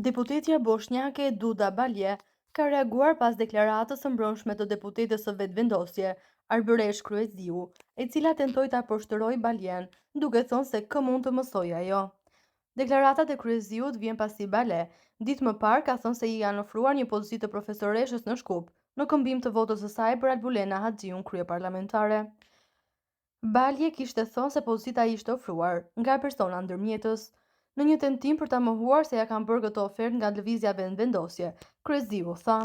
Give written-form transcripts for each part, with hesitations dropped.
Deputetja boshnjake Duda Balje ka reaguar pas deklaratës së mbrëmshme të deputetes së Vetëvendosje, Arbëreshë Kryeziu, e cila tentoi ta poshtërojë Baljen, duke thënë se kë mund të mësojë ajo. Deklaratat e Kryeziut vjen pasi Balje, ditë më parë ka thënë se i janë ofruar një pozitë të profesoreshës në Shkup, në këmbim të votës së saj për Albulena Haxhiun kryeparlamentare. Balje kishte thënë se pozita i ishte ofruar nga persona ndërmjetës. Në një tentim për ta mohuar se ia kanë bërë këtë ofertë nga Lëvizja Vendvendosje, Kryeziu tha: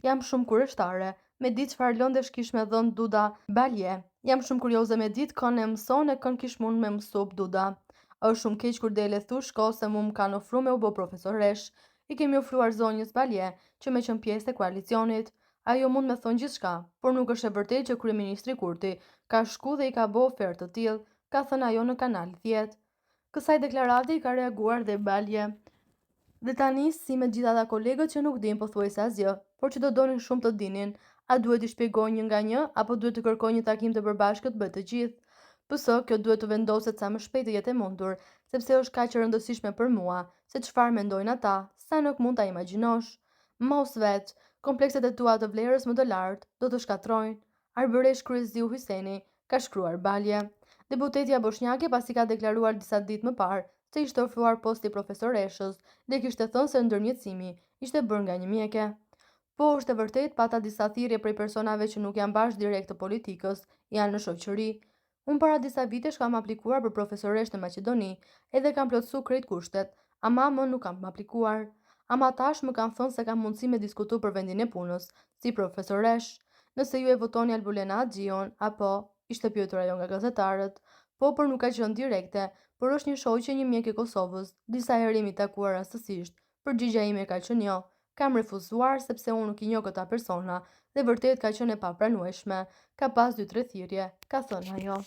Jam shumë kureshtare, me ditë çfarë lëndesh kish me dhënë Duda Balje. Jam shumë kurioze me ditë kënd e mëson e kënd kish mund me mësu Duda. Është shumë keq kur del e thu shko se mu më kanë ofru me u bo profesoreshë. I kemi ofruar zonjës Balje që me qenë pjesë e koalicionit. Ajo mund me thonë gjithçka, por nuk është e vërtetë që kryeministri Kurti ka shku dhe i ka bo ofertë të tillë, ka thënë ajo në Kanal 10. Kësaj deklarate i ka reaguar dhe Balje. Dhe tani, si me gjithë ata kolegët që nuk dinë pothuajse asgjë, por që do donin shumë të dinin, a duhet t'i shpjegoj një nga një, apo duhet të kërkoj një takim të përbashkët me të gjithë? PS, kjo duhet të vendoset sa më shpejt të jetë e mundur, sepse është kaq e rëndësishme për mua, se çfarë mendojnë ata, sa nuk mund ta imagjinosh. Mos vet, komplekset e tua të vlerës më të lartë do të shkatërrojnë. Arbëresh Kryeziu Hyseni, ka shkruar Balje. Deputetja boshnjake pasi ka deklaruar disa ditë më parë se ishte ofruar posti i profesoreshës dhe kishte thënë se ndërmjetësimi ishte bërë nga një mjeke. Po është e vërtetë pata disa thirrje prej personave që nuk janë bash direkt të politikës, janë në shoqëri. Unë para disa vitesh kam aplikuar për profesoreshë në Maqedoni, edhe kam plotësu krejt kushtet, ama më nuk kam aplikuar. Ama tash më kanë thënë se kam mundësi me diskutu për vendin e punës, si profesoreshë. Nëse ju e votoni Albulena Haxhiun, apo, ishte pyetur ajo nga gazetarët. Po, por nuk ka qenë direkte, por është një shoqe një mjek e Kosovës, disa herë jemi takuar rastësisht. Përgjigja ime ka qenë jo. Kam refuzuar sepse unë nuk i njoh këta persona dhe vërtet ka qenë e papranueshme. Ka pas 2-3 thirrje, ka thënë ajo.